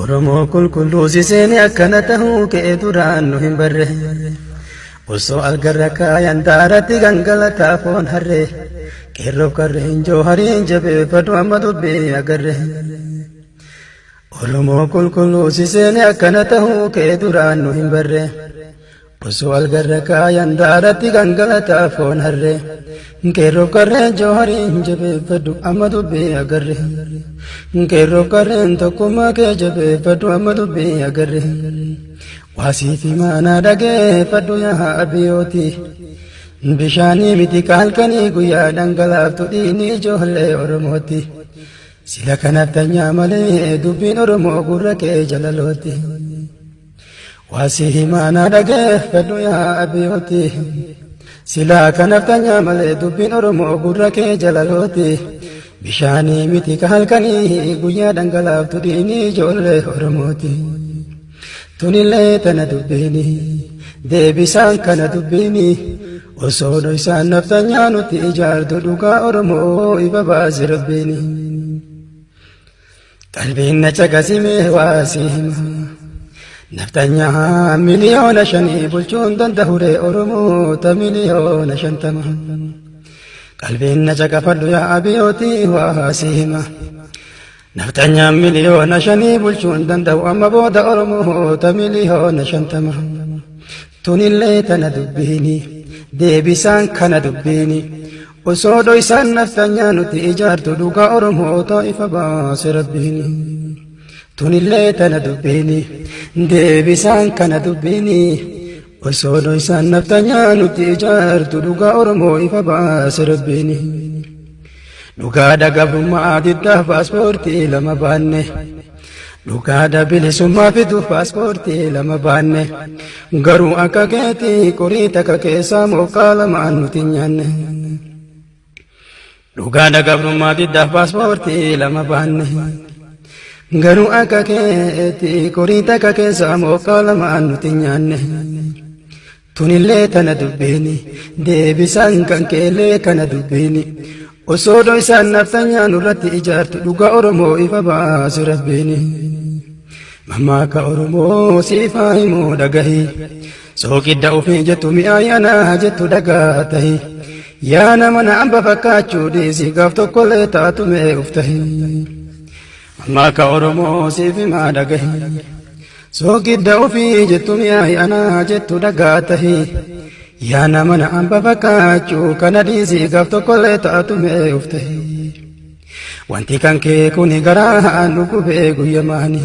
Oromoo qulqulluu si seene akkana tahuu kee duraan nu hin barre. Osoo algarra kaayan daaratti gangalataa foon harre. Qeerroof qarreen joohariin jabeeffadhu amma dubbii agarre. Oromoo qulqulluu si seene akkana tahuu kee duraan nu hin barre. Osoo algarra kaayan daaratti gangalataa foon harre. Qeerroof qarreen joohariin jabeeffadhu amma dubbii agarre. Qeerroof qarreen tokkummaa kee jabeeffadhu amma dubbii agarre. Waasii fi maanaa dhageeffadhu yaa abiyooti. Bishaanii miti kaalkanii guyyaa dhangalaaftu dhiini ijoollee Oromooti. Sila kanaaf tanyaa malee dubbiin Oromoo gurra kee jalalooti. Waasii himaanaa dhageeffadhu yaa abiyooti. Silaa kanaaf tanyaa malee dubbiin Oromoo gurra kee jalalooti. Bishaanii miti ka halkanii guyyaa dhangalaaftu dhiini ijoollee Oromooti. Tunillee tana dubbiini deebisaan kana dubbiini osoo dhoysaan naftanyaa nuti ijaartu dhugaa Oromoo ifa baasi rabbiini. Qalbiin na caqasimee waa si hima. Naftanyaa 5,000,000 bulchuun danda'ure Oromoota 50,000,000. Qalbiin na caqafadhu yaa abiyootii waa si hima. Naftanyaa 5,000,000 bulchuun danda'u amma booda Oromoota 50,000,000. Tunillee tana dubbiini deebisaan kana dubbiini. Osoo dhoysaan naftanyaa nuti ijaartu dhugaa Oromoota ifa baase rabbiini. Tunillee tana dubbiini deebisaan kana dubbiini. Osoo dhoysaan naftanyaa nuti ijaartu dhugaa Oromoo ifa baase rabbiini. Dhugaadha gabrummaa diddaa paaspoortii lama baanne. Dhugaadha bilisummaa fiduuf paaspoortii lama baanne. Garuu akka keetii qorii takka keessaa moqqaa lamaan nuti hin nyaanne. Dhugaadha gabrummaa diddaaf paaspoortii lama baanne. Garuu akka keetii qorii takka keessaa moqqaa lamaan nuti hin nyaanne. Tunillee tana dubbiini deebisaan kan keellee kana dubbiini. Osoo dhoysaan naftanyaa nurratti ijaartu dhugaa Oromoo ifa baase rabbiini. Mammaaka Oromoo siifaa himuu dhagahi. Sooqidda ofii jettu mi'aayanaa jettu dhagaa tahi. Yaa nama na amba fakkaachuu dhiisi gaaf tokkollee taatu mee uf tahi. Mammaaka Oromoo siif himaa dhagahi. Soogidda ofii jettu mi'aayanaa jettu dhagaa tahi. Yaa nama na amba fakkaachuu kana dhiisi gaaf tokkollee taatu mee uf tahi. Wanti kan kee kuni garaa nu gubee guyyamaani.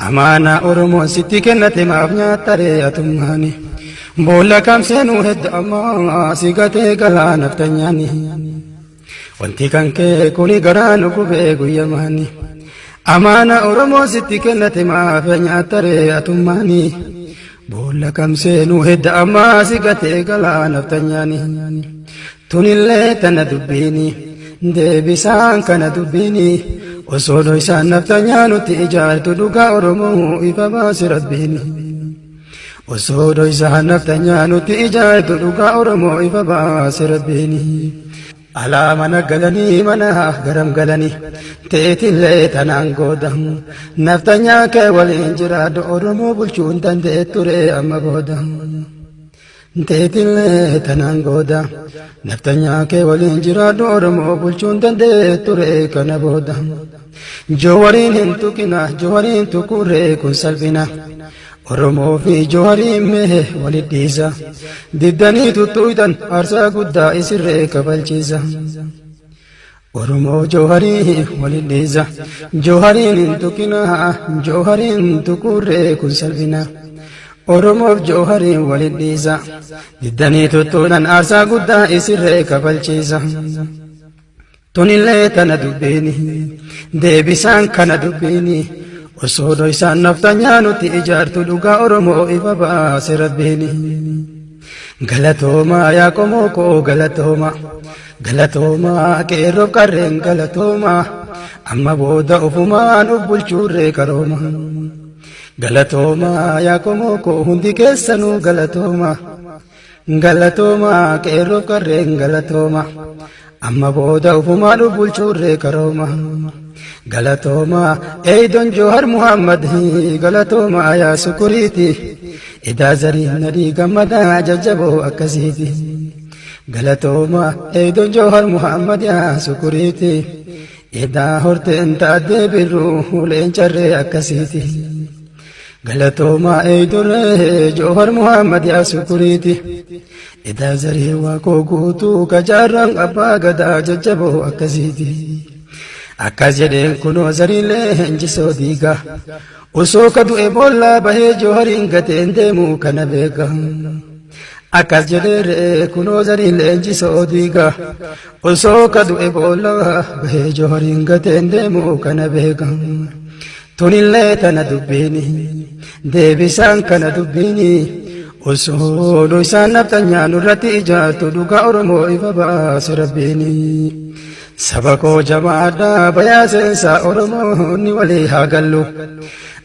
Amaanaa Oromoon sitti kennate maaf nyaattaree atummaani. Boolla kam seenuu hedda ammaa si gatee galaa naftanyaani. Wanti kan kee kuni garaa nu gubee guyyamaani. Amaana Oromoon sitti kennate maaf nyaattaree atummaani. Boolla kam seenuu hedda ammaa si gatee galaa naftanyaani. Tunillee tana dubbiini deebisaan kana dubbiini osoo dhoysaan naftanyaa nuti ijaartu dhugaa Oromoo ifa baase rabbiini. Osoo dhoysaan naftanyaa nuti ijaartu dhugaa Oromoo ifa baase rabbiini. Alaa mana galanii mana garam galanii teetillee tanaan gooda naftanyaa kee waliin jiraadhu Oromoo bulchuu hin dandeetture amma booda. Teetillee tanaan gooda naftanyaa kee waliin jiraadhu Oromoo bulchuun dandeetture kana booda. Jowariin hin tuqina jowariin tuqurree kun salphina. Oromoo fi jowariin mee walit dhiisa. Diddanii tuttuuytan aarsaa guddaa isirree kafalchiisa. Oromoo jowharii walit dhiisa. Jowhariin hin tuqina jowhariin tuqurree kun salphina. Oromoof jowhariin walit dhiisa. Diddanii tuttuudhaan aarsaa guddaa isirree kafalchiisa. Tunillee tana dubbiini deebisaan kana dubbiini osoo dhoysaan naftanyaa nuti ijaartu dhugaa Oromoo ifa baase rabbiini. Galatoomaa yaa qomoo koo galatooma galatoomaa qeerroof qarreen galatooma amma booda ofumaan of bulchuurree qarooma. Galatoomaa yaa qomoo koo hundi keessanuu galatooma galatoomaa qeerroof qarreen galatooma. Amma booda ufumaa nu bulchuurree karooma. Galatooma eeydoon Joohar Muhammad galatooma yaa sukuriiti. Idaa zarii nadhii gammadaa jajjaboo akkasiiti. Galatooma eeydoon Joohar Muhammad yaa sukuriiti. Idaa horteen taaddee birruu leencarree akkasiiti. Galatooma eeydurree Joohar Muhammad yaa sukuriiti. Idaa zarii waaqoo guutuu kajaarraan abbaa gadaa jajjaboo akkasiiti. Akkas jedheen kunoo zariilee leenjisoo diiga. Osoo ka du'e boollaa bahee Joohariin gateen deemu kana beeka. Akkas jedhee kunoo zariin leenjisoo diiga. Osoo ka du'e boollaa bahee Joohariin gateen deemu kana beeka. Tunillee tana dubbiini deebisaan kana dubbiini osoo isaan naftanyaa nurratti ijaartu dhugaa Oromoo ifa baase rabbiini. Saba koo jabaadhaa bayaa seensaa Oromoonni walii haa gallu.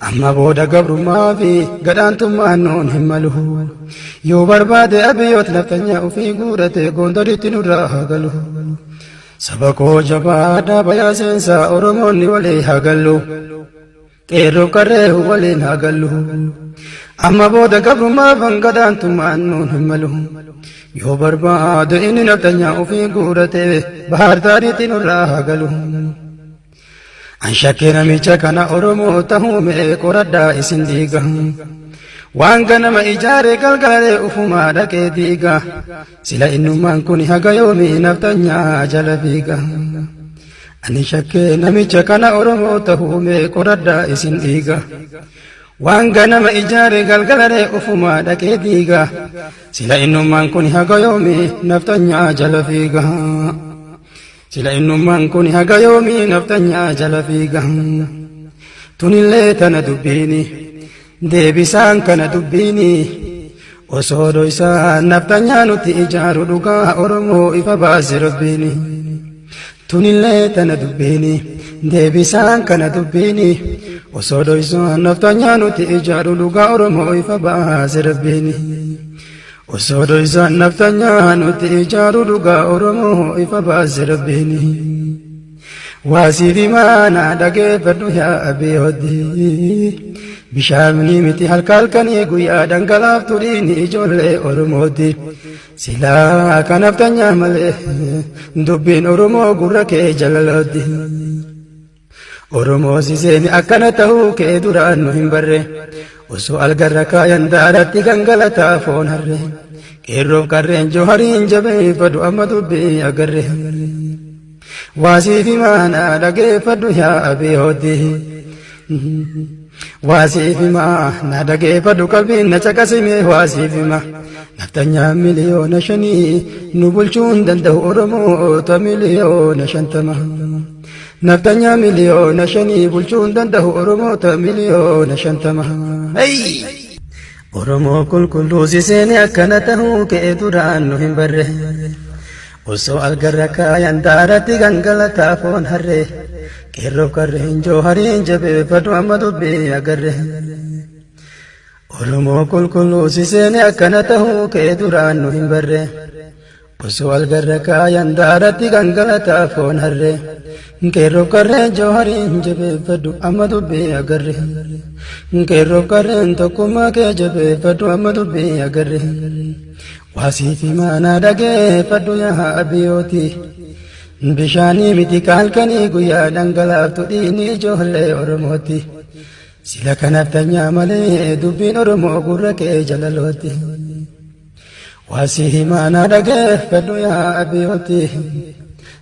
Amma booda gabrummaa fi gadhaantummaan nuun hin malu. Yoo barbaade abiyyoot naftanyaa ofii guurate gondoritti nurraa haa galu. Saba koo jabaadhaa bayaa seensaa Oromoonni walii haa gallu. Qeerroof qarree waliin haa gallu. Amma booda gabrummaa fi gadhaantummaan nuun hin malu. Yoo barbaade inni naftanyaa ofii guurate Bahaar Daariitti nurraa haa galu. An shakkee namicha kana Oromoo tahuu mee qoradhaa isin diiga. Waan ganama ijaare galgalee ufumaa dhaqee diiga. Sila innummaan kun haga yoomii naftanyaa jala fiiga. Ani shakkee namicha kana Oromoo tahuu mee qoradhaa isin dhiiga. Waan ganama ijaare galgalee ufumaa dhaqee diiga. Sila innummaan kun haga yoomii naftanyaa jala fiiga. Sila innummaan kun haga yoomii naftanyaa jala fiiga. Tunillee tana dubbiini deebisaan kana dubbiini osoo dhoysaan naftanyaa nuti ijaaru dhugaa Oromoo ifa baase rabbiini. Tunillee tana dubbiini deebisaan kana dubbiini osoo dhoysaan naftanyaa nuti ijaaru dhugaa Oromoo ifa baase rabbiini. Osoo dhoysaan naftanyaa nuti ijaaru dhugaa Oromoo ifa baase rabbiini. Waasii fi maana dhageeffadhu yaa abiyooti. Bishaanni miti halka halkanii guyyaa dhangalaaftu dhiini ijoollee Oromooti. Silaa kan naftanyaa malee dubbiin Oromoo gurra kee jalalooti. Oromoo siseeni akkana tahuu kee duraan nu hin barre. Osoo algarra kaayan daaratti gangalataa foon harre. Qeerroof qarreen Joohariin jabeeffadhu amma dubbii agarre. Waasii fi maana dhageeffadhu yaa abiyooti. Waasii fi maana dhageeffadhu qalbiin na caqasime waasii fi ma. Naftanyaa 5,000,000 nu bulchuu hin danda'u Oromoota 50,000,000. Naftanyaa 5,000,000 bulchuu hin danda'u Oromoota 50,000,000. Oromoo qulqulluu siseeni akkana tahuu kee duraan nu hin barre. Osoo algarra kaayan daaratti gangalataa foon harre. Qeerroof qarreen Joohariin jabeeffadhu amma dubbii agarre. Oromoo qulqulluu siseeni akkana tahuu kee duraan nu hin barre. Osoo algarra kaayan daaratti gangalataa foon harre. Qeerroof qarreen Joohariin jabeeffadhu amma dubbii agarre. Qeerroof qarreen tokkummaa kee jabeeffadhu amma dubbii agarre. Waasii fi maanaa dhageeffadhu yaa abiyooti. Bishaanii miti halkanii guyyaa dhangalaaftu dhiini ijoollee Oromooti. Sila kanaaf tanyaa malee dubbiin Oromoo gurra kee jalalooti. Waasii himaanaa dhageeffadhu yaa abiyooti.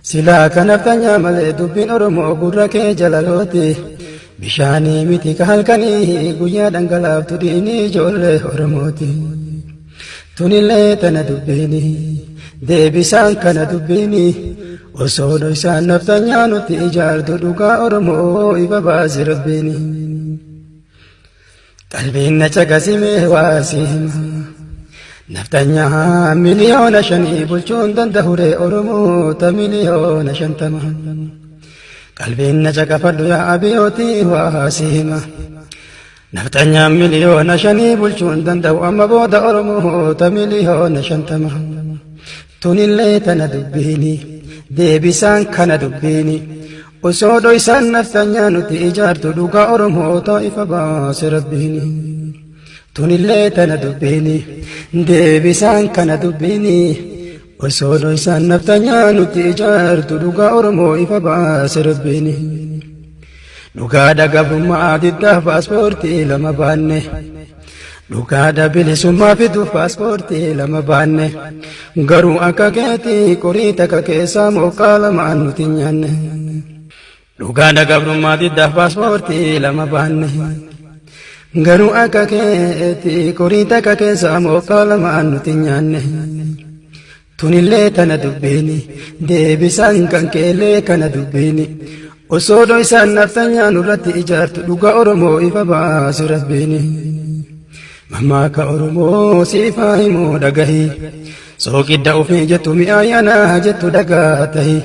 Sila kanaaf tanyaa malee dubbiin Oromoo gurra kee jalalooti. Bishaanii miti halkanii guyyaa dhangalaaftu dhiini ijoollee Oromooti. Tunillee tana dubbiini deebisaan kana dubbiini osoo dhoysaan naftanyaa nuti ijaartu dhugaa Oromoo ifa baase rabbiini. Qalbiin na caqasime waasii hima. Naftanyaa 5,000,000 bulchuu hin danda'ure Oromoota 50,000,000. Qalbiin na caqafadhu yaa abiyooti waasii hima. Naftanyaa 5,000,000 bulchuu hin danda'u amma booda Oromoota 50,000,000. Tunillee tana dubbiini. Deebisaan kana dubbiini. Osoo dhoysaan naftanyaa nuti ijaartu dhugaa Oromoota ifa baase Rabbiini. Tunillee tana dubbiini. Deebisaan kana dubbiini. Osoo dhoysaan naftanyaa nuti ijaartu dhugaa Oromoo ifa baase Rabbiini. Dhugaadha gabrummaa diddaa paaspoortii lama baanne. Dhugaadha bilisummaa fiduuf paaspoortii lama baanne. Garuu akka keetii qorii takka keessaa moqqaa lamaan nuti hin nyaanne. Dhugaadha gabrummaa diddaaf paaspoortii lama baanne. Garuu akka keetii qorii takka keessaa moqqaa lamaan nuti hin nyaanne. Tunillee tana dubbiini deebisaan kan keellee kana dubbiini. Osoo dhoysaan naftanyaa nurratti ijaartu dhugaa Oromoo ifa baase Rabbiini. Mammaaka Oromoo siifaa himuu dhagahi. Sooqidda ofii jettu mi'aayanaa jettu dhagaa tahi.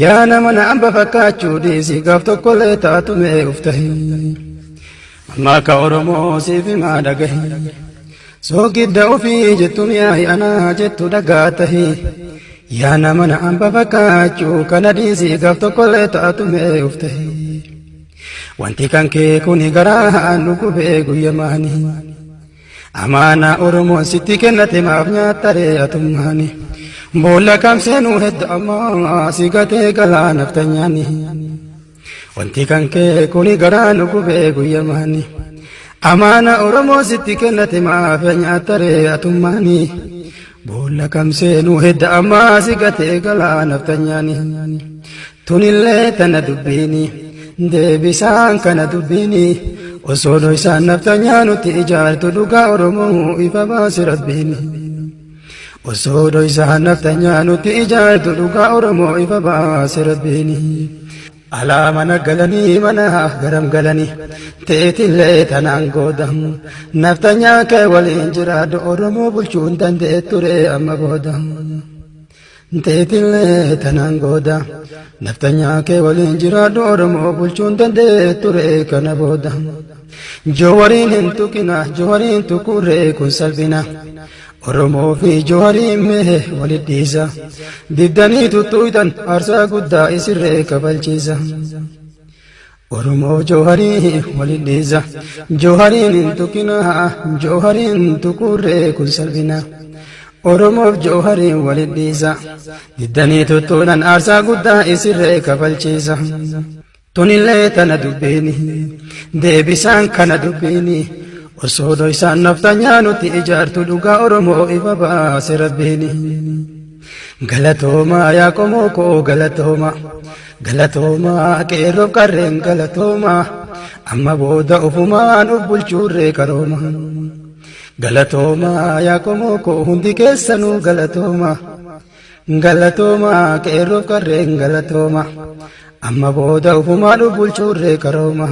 Yaa nama na amba fakkaachuu dhiisi gaaf tokkollee taatu mee uf tahi. Mammaaka Oromoo siif himaa dhagahi. Soogidda ofii jettu mi'aayanaa jettu dhagaa tahi. Yaa nama na amba fakkaachuu kana dhiisi gaaf tokkollee taatu mee uf tahi. Wanti kan kee kuni garaa nu gubee guyyamaani. Amaanaa Oromoon sitti kennate maaf nyaattaree atummaani. Boolla kam seenuu hedda ammaa si gatee galaa naftanyaani. Wanti kan kee kuni garaa nu gubee guyyamaani. Amaana Oromoon sitti kennate maaf nyaattaree atummaani. Boolla kam seenuu hedda ammaa si gatee galaa naftanyaani. Tunillee tana dubbiini deebisaan kana dubbiini osoo dhoysaan naftanyaa nuti ijaartu dhugaa Oromoo ifa baase Rabbiini. Osoo dhoysaan naftanyaa nuti ijaartu dhugaa Oromoo ifa baase Rabbiini. Alaa mana galanii mana garam galanii teetillee tanaan gooda naftanyaa kee waliin jiraadhu Oromoo bulchuu hin dandeettu ree amma booda. Teetillee tanaan gooda naftanyaa kee waliin jiraadhu Oromoo bulchuu hin dandeettu ree kana booda. Joowariin hin tuqina joowariin tuqurree kun salphina. Oromoo fi joowariin mee walit dhiisa. Diddanii tuttuutan aarsaa guddaa isirree kafalchiisa. Oromoo jooharii walit dhiisa. Joohariin hin tuqina joohariin tuqurree kun salphina. Oromoof joohariin walit dhiisa. Diddanii tuttuudhaan aarsaa guddaa isirree kafalchiisa. Tunillee tana dubbiini deebisaan kana dubbiini osoo dhoysaan naftanyaa nuti ijaartu dhugaa Oromoo ifa baase Rabbiini. Galatoomaa yaa qomoo koo galatooma galatoomaa qeerroof qarreen galatooma amma booda ofumaan of bulchuurree karooma. Galatoomaa yaa qomoo koo hundi keessanuu galatooma galatooma qeerroof qarreen galatooma amma booda ofumaan of bulchuurree karooma.